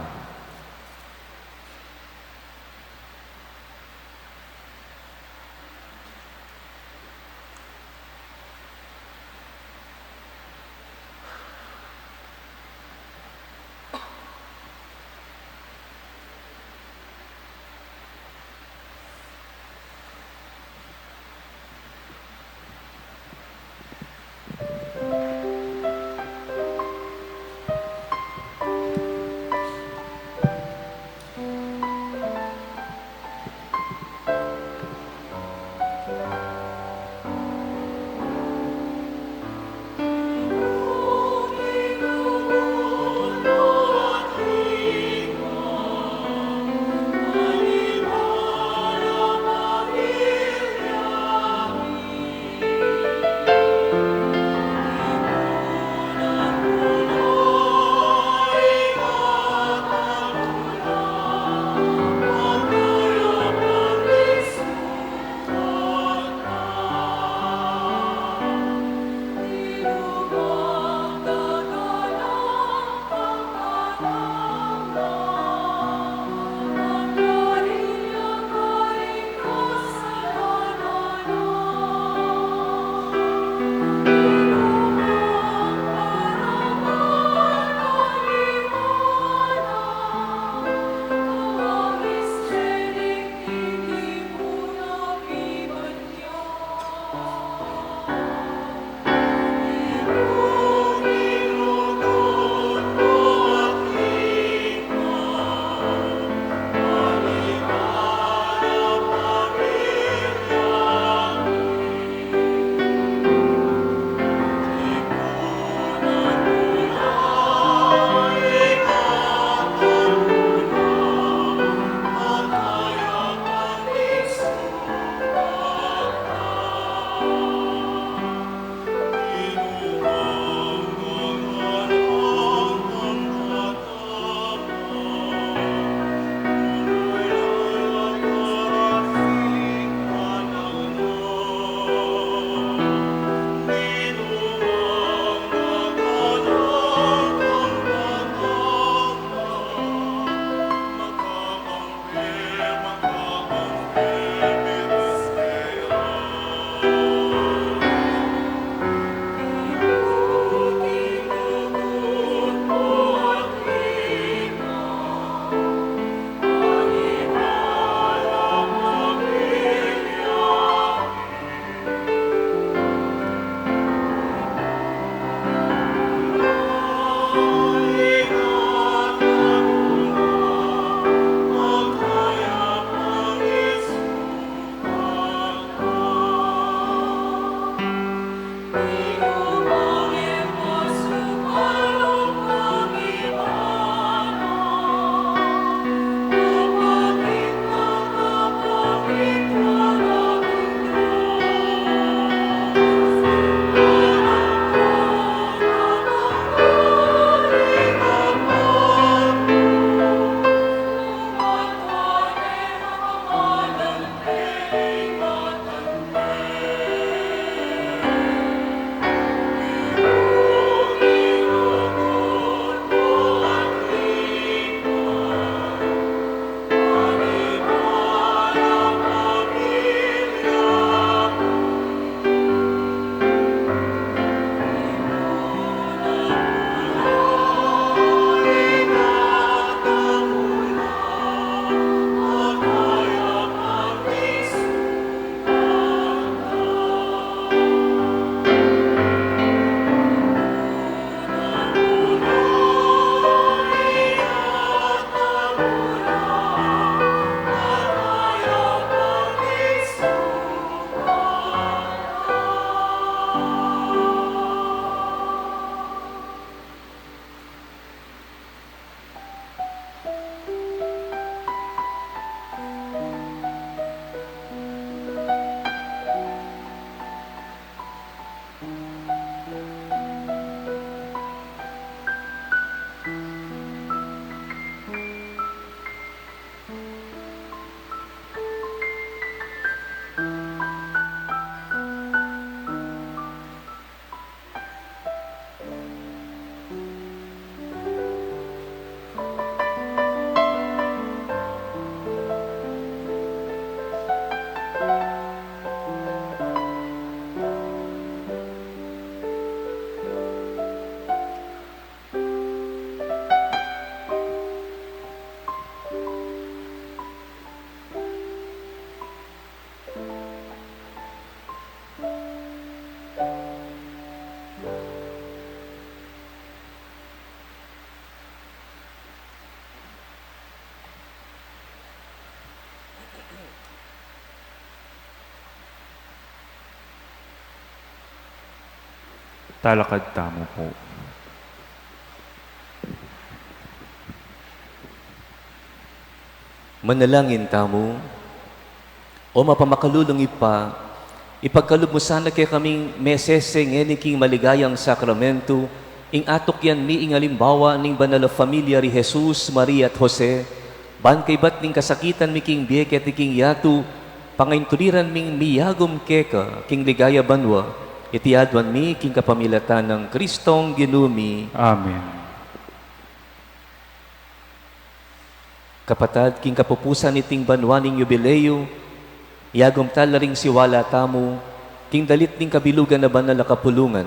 Talakad tamu pu. Manalangin tamu. O mapamakalulung Ibpa, ipagkalub mu sana kekaming mesese ngeni king maligayang sakramento ing atukyan mi ing alimbawa ning banal a familia ri Jesus, Maria, at Jose, ban kaybat ning kasakitan mi king bie keti king yatu, pangaintuliran ming miyagum keka king ligaya banua. Iti aduan mi king kapamilatan nang Kristong Ginu mi. Amen. Kapatad, king kapupusan niting banua ning Yubileo, yagum tala ring siwala tamu king dalit ning kabilugan a banal a kapulungan.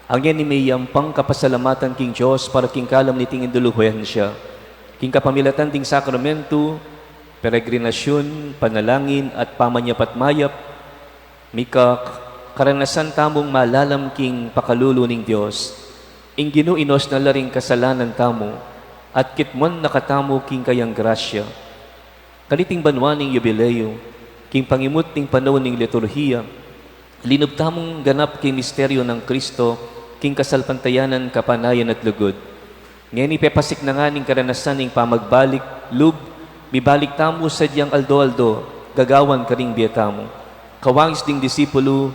Ngeni mi yampang kapasalamatan king Dios para king kalam niting indulhensya, king kapamilatan ding sakramento, peregrinasyun, panalangin, at pamanyapat mayap, mika karanasan tamung malalam king pakalulu ning Dios. Ing Ginu inosnan la ring kasalanan tamu, at kitmuan na katamu king kayang grasya. Kaniting banua ning Yubileo, king pangimut ning panaun ning liturhiya, linub tamung ganap king misteryo nang Kristo, king kasalpantayanan, kapanayan at lugud. Ngeni pepasik na ngan ing karanasan ning pamagbalik lub, mibalik tamu sadyang aldo-aldo gagawan karing bie tamu. Kawangis ding disipulu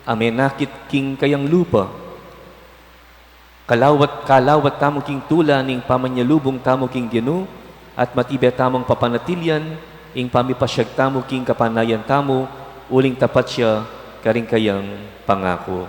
a menakit king kayang lupa. Kalawat, kalawat tamu king tula ning pamanyalubung tamu king Ginu, at matibe tamung papanatilian ing pamipasyag tamu king kapanayan tamu, uling tapat ya karing kayang pangaku.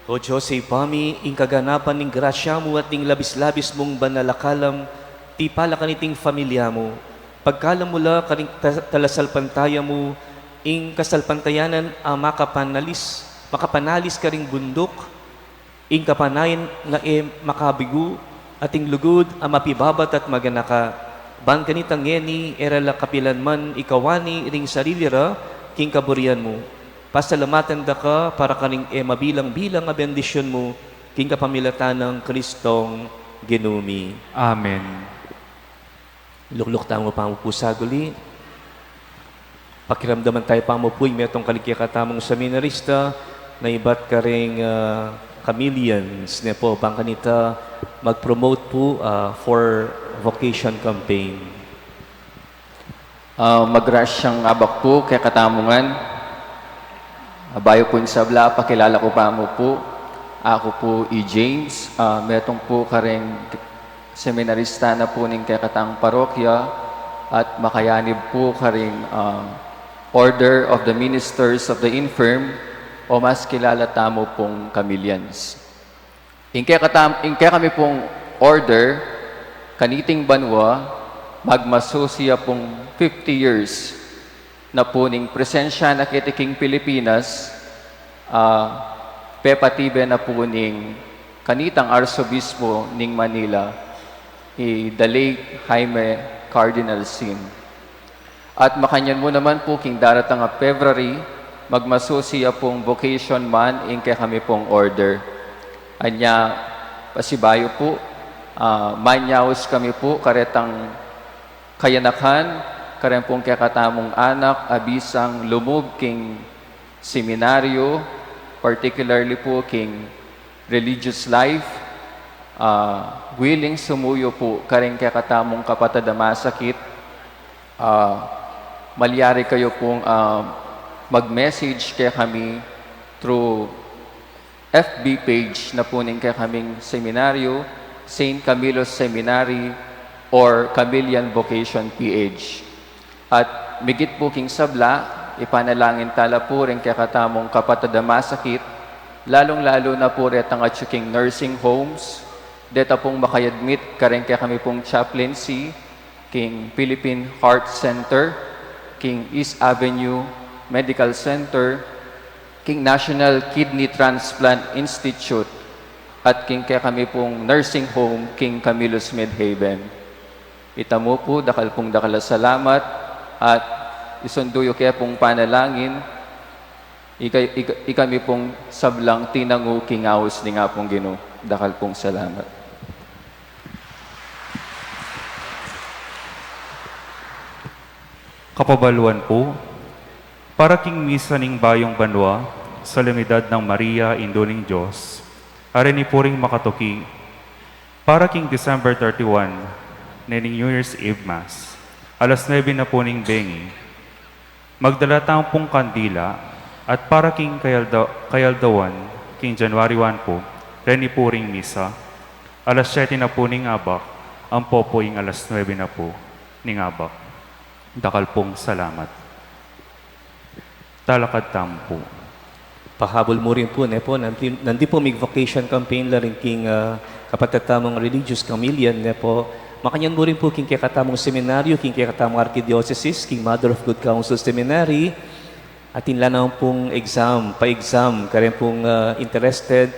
O Dios, Ibpa mi, ing kaganapan ning grasya mu at ning labis-labis mung banal a kalam, tipala kaniting familia mu. Pagkalam mu la karing ta-, talasalpantaya mu, ing kasalpantayanan a makapanalis, makapanalis karing bunduk, ing kapanayan na e makabigu, at ing lugud a mapibabat at maganaka. Ban kanita ngeni, e ra la kapilan man ikawani ring sarili ra king kaburian mu. Pasalamatan da ka para karing e mabilang-bilang a bendisyun mu, king kapamilatan nang Kristong Ginu mi. Amen. Lukluk tamu pa mu pu saguli. Pakiramdaman tayu pa mu pu ing metung karing kekatamung seminarista na ibat karing, ah, Chameleons, ne pu, bang kanita mag-promote pu, ah, for vocation campaign. Ah, magrasyang abak pu kekatamu ngan. Ah, bayu pu ing sabla, pakilala ku pa mu pu. Aku pu i James, ah, metung pu karing seminarista na pu ning kekatang parokya at makayanib pu karing, ah, Order of the Ministers of the Infirm, o mas kilala tamu pung Chameleons. Ing kekatam-, ing kekami pung order, kaniting banua, magmasusi ya pung fifty years na pu ning presensya na keti king Pilipinas, ah, pepatibe na pu ning kanitang Arsobispo ning Manila, i the late Jaime Cardinal Sin. At makanyan mu naman pu king daratang a February, magmasusi ya pung vocation month ing kekami pung order. Anya, pasibayu pu, ah, manyaus kami pu karetang kayanakan, kareng pung kekatamung anak a bisang lumub king seminaryo, particularly pu king religious life, ah, willing sumuyu pu kareng kekatamung kapatad a masakit, ah, malyari kayu pung, ah, mag-message kekami through F B page na pu ning kekaming seminaryo, Saint Camilo Seminary or Camillian Vocation P H. At migit pu king sabla, ipanalangin tala pu ring kekatamung kapatad a masakit, lalung-lalu na pu retang atyu king nursing homes, deta pung maka-admit kareng kekami pung chaplaincy, king Philippine Heart Center, king East Avenue Medical Center, king National Kidney Transplant Institute, at king kekami pung nursing home, king Camillus Medhaven. Itamu pu, dakal pung dakal a salamat, at isundu yu ke pung panalangin, ika-, ika-, ikami pung sablang tinangu king aus ning Apung Ginu. Dakal pung salamat. Kapabaluan pu, para king misa ning bayung banua, Solemnidad nang Maria, Indu ning Dios, a reni pu ring makatuki, para king December thirty-one, nening New Year's Eve Mass, alas nuebe na pu ning bengi, magdala tamu pung kandila, at para king kayalda-, kayaldawan, king January one pu, reni pu ring misa, alas siyete na pu ning abak, ampo pu ing alas nuebe na pu ning abak. Dakal pung salamat. Talakad tamu pu. Pahabul mu rin pu, ne pu, nandi, nandi pu mig vocation campaign la rin king, ah, kapatad tamung religious Camillian, ne pu. Makanyan mu rin pu king kekatamung seminaryo, king kekatamung archidiocesis, king Mother of Good Counsel Seminary. Atin la naman pung exam, pa-exam, kareng pung, ah, interested,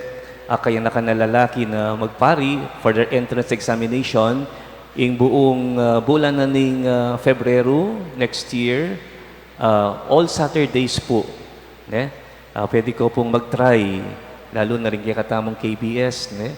ah, kayanakan a lalaki na magpari for their entrance examination, ing buung, ah, bulan na ning, ah, Febrero next year, ah, all Saturdays pu, ne? Ah, pwede kayu pung mag-try, lalu na rin kekatamung K B S, ne?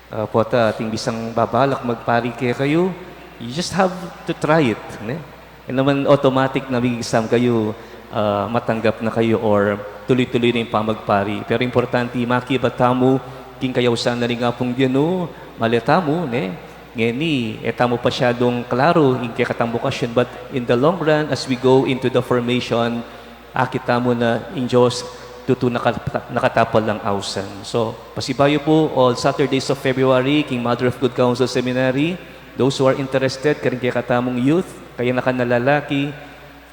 Ah, pota atin bisang babalak magpari kekayu, you just have to try it, ne? E naman automatic na mag-exam kayu, ah, matanggap na kayu or tuloy-tuloy na ing pamagpari. Pero importante, makibat tamu king kayausan na ning Apung Ginu, maleta mu, ne? Ngeni, e tamu pa masyadung klaru ing kekatang bokasyon, but in the long run, as we go into the formation, akit tamu na ing Dios tutu nakata-, nakatapal lang ausan. So, pasibayu pu, all Saturdays of February, king Mother of Good Counsel Seminary, those who are interested, kareng kekatamung youth, kayanakan a lalaki,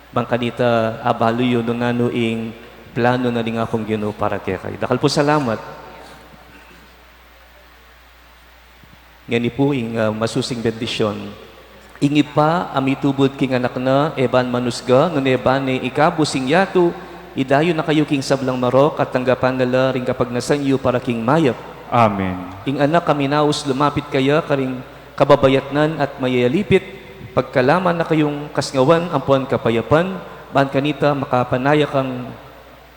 bang kanita abalu yu nung nanu ing plano na ning Apung Ginu para kekayu. Dakal pung salamat. Ngeni pu ing, ah, masusing bendisyon. Ing Ibpa a mitubud king Anak na, e ban manusga, nune ban ne ikabus ing yatu, idayu na kayu king sablang marok at tanggapan na la ring kapagnasan yu para king mayap. Amen. Ing Anak a minaus lumapit kaya karing kababayatnan at mayayalipit, pagkalaman na kayung kasngawan ampon kapayapan, ban kanita makapanaya kang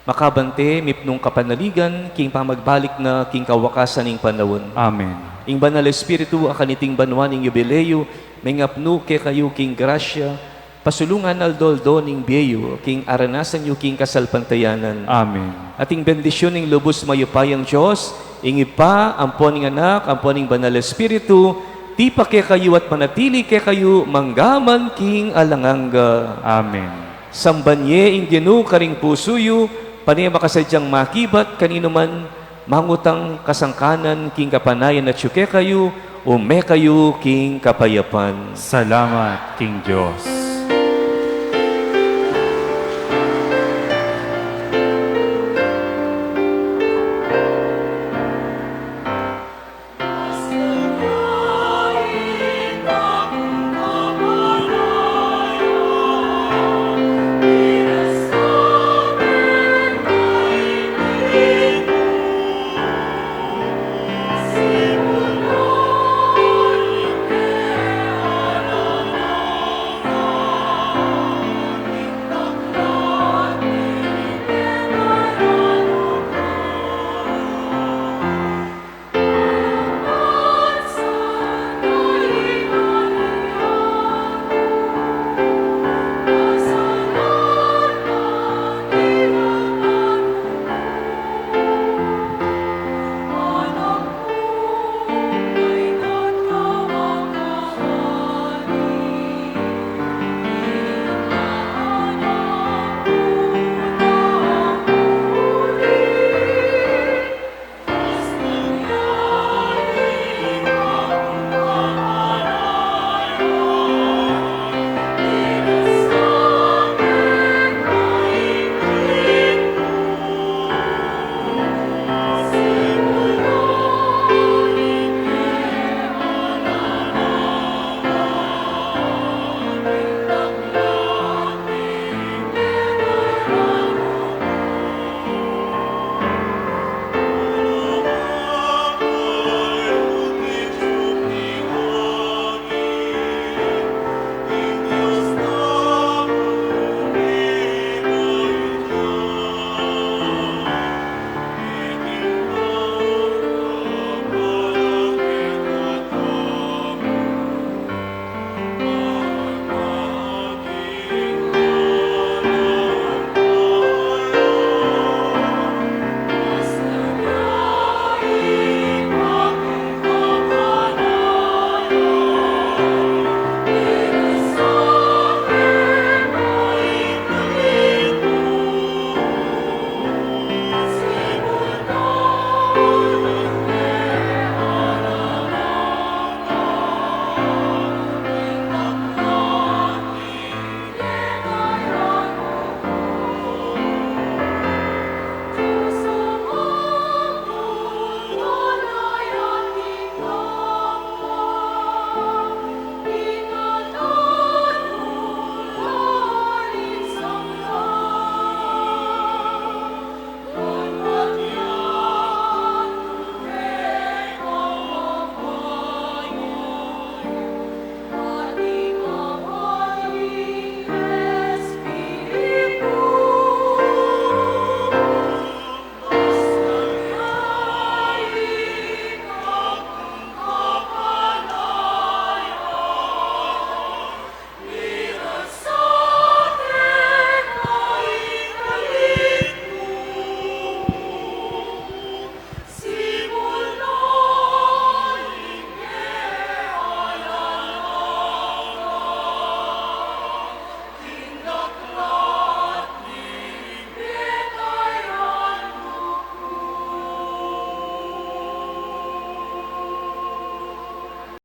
makabante mipnung kapanaligan king pamagbalik na king kawakasan ning panaun. Amen. Ing Banal Espiritu a kaniting banua ning yubileyu, mengapnu kekayu king grasya, pasulungan aldo-aldo ning bie yu, king aranasan yu king kasalpantayanan. Amen. At ing bendisyun ning lubus mayupayang Dios, ing Ibpa, ampon ing Anak, ampon ing Banal Espiritu, tipa kekayu at manatili kekayu, mangga man king alang angga. Amen. Samban ye ing Ginu karing pusu yu, pane makasadyang makibat kaninu man mangutang kasangkanan king kapanayan atyu kekayu, ume kayu king kapayapan. Salamat king Dios.